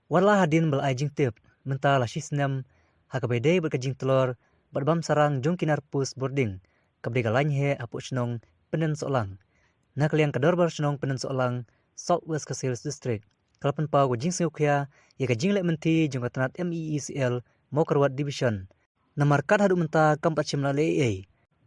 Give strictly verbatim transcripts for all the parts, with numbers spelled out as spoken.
Wat la hadien ba la ai jingtip mynta la shi snem ha kaba ïadei bad ka jingtlor bad bam sarang jong ki nar post bording kaba dei ka lain heh hapoh shnong Pyndengsohlang. Na ka liang ka Dorbar Shnong Pyndengsohlang, South West Khasi Hills District, ka la pynpaw ka jingsngewkhia ïa ka jingleh mynthi jong ka tnat M E E C L Mawkyrwat Division. Namar kat haduh mynta kam pat shym la leh ei ei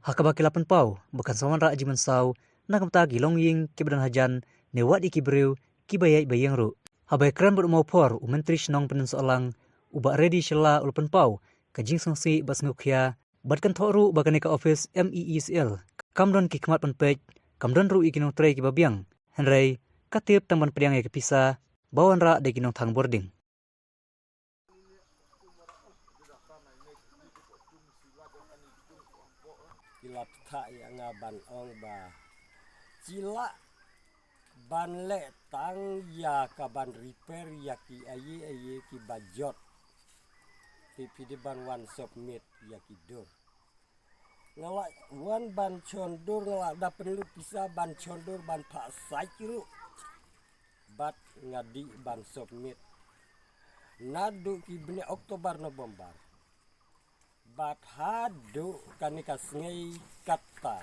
ha kaba ki la pynpaw ba kan sa wanrah jingmynsaw na ka bynta ki longïing kiba don hajan ne wat ïa ki briew kiba ïaid ba ïeng ruh. Haba ïakren bad u mawphor u Myntri Shnong Pyndengsohlang, u Bah Reddy Shylla, u la pynpaw ka jingsngewsih bad sngewkhia bad kynthoh ruh ba kane ka ophis M E E C L kam don ki khmat pynpeit, kam don ruh ïa ki nongtrei kiba biang, hynrei ka tip tang ban pdiang ïa ki pisa ba wanrah da ki nongthang bording. Ki la pynthah ïa nga ban ong ba ki lah ban leh tang ïa ka ban repair ïa ki aïe aïe kiba jot. Te phi dei ban wan submit ïa ki dur. Nga lah wan ban shon dur, nga lah da pynlut pisa ban shon dur ban phah sait ruh. Bad nga dih ban submit naduh ki bnai October, November. Bad haduh kane ka sngi kata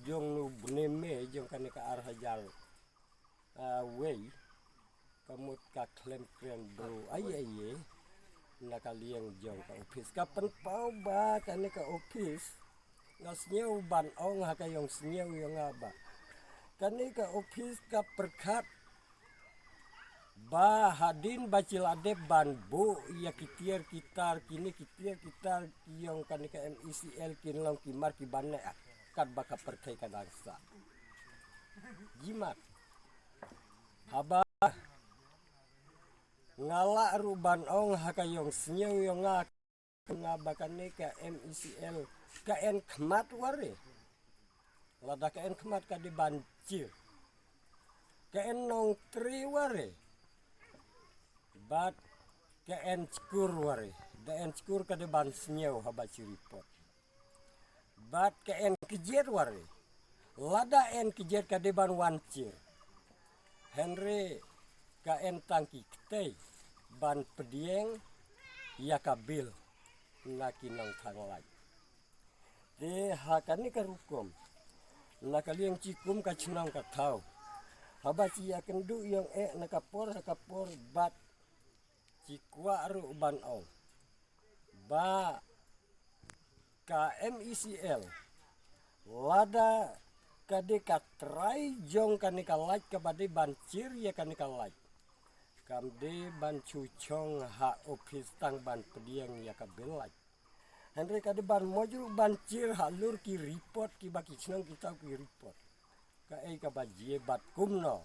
jong u bnai May jong kane ka ar hajar, ah, wei, ka mut ka khlem kren bru aïe aïe na ka liang jong ka ophis. Ka pynpaw ba kane ka ophis, nga sngew ban ong ha ka ïong sngew ïong nga ba kane ka ophis ka pyrkhat ba hadien ba ki la dep ban buh ïa ki tiar ki tar, kine ki tiar ki tar ki ïong kane ka M E C L kin long ki mar kiba neh, katba ka pyrthei ka dang sah. Jimat. Haba nga lah ruh ban ong ha ka ïong sngew ïong nga, nga ba kane ka M E C L ka en khmat ware. Lada ka en khmat ka dei ban chir. Ka en nongtrei ware. Bad ka en chkur ware. Da en chkur ka dei ban sngew haba chi report. Bad ka en kjit ware. Lada en kjit ka dei ban wan chir. Hynrei ka en tang ki ktei ban pdiang ïa ka bill na ki nongthang lait. Te ha kane ka rukom na ka liang chi kum ka chnong ka thaw, haba chi ïakynduh ïong eh na ka por ha ka por bad chi kwah ruh ban ong ba ka M E C L, lada ka dei ka trai jong kane ka lait kaba dei ban chir ïa kane ka lait, kam dei ban shu chong ha ophis tang ban pdiang ïa ka bill lait. Hynrei ka dei ban moj ruh ban chir halor ki report kiba ki chnong ki thaw ki report. Kaei kaba jia bad kumno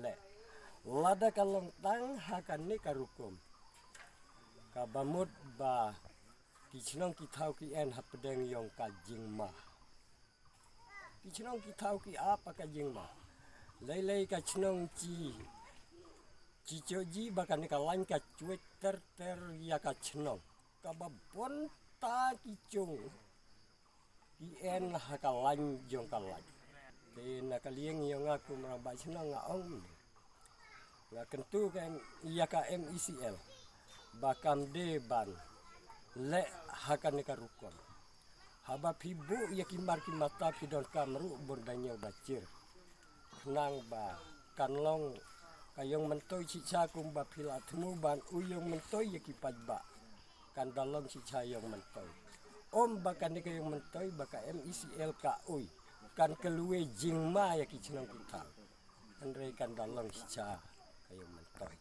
leh. Lada ka long tang ha kane ka rukom, kaba mut ba ki chnong ki thaw ki en hapdeng ïong ka jingma. Ki chnong ki thaw ki ap ha ka jingma. Lei lei ka chnong chi, chi choji ba kane ka lain ka chuid ter ter ïa ka chnong. Kaba bun ta ki chung ki en ha ka lain jong ka lain. Te na ka liang ïong nga kum rangbah chnong nga ong, nga kyntu ka M-, ïa ka M E C L ba kam dei ban leh ha kane ka rukom. Haba phi buh ïa ki mar ki mata phi donkam ruh bun da ñiew ba chir. Khnang ba kan long ka ïong myntoi shisha kumba phi la thmu ban u ïong myntoi ïa ki paidbah. Kan da long shisha ïong myntoi. Ym ba kane ka ïong myntoi ba ka M E C L ka u kan kylwei jingma ïa ki chnong ki thaw. Hynrei kan da long shisha ka ïong myntoi.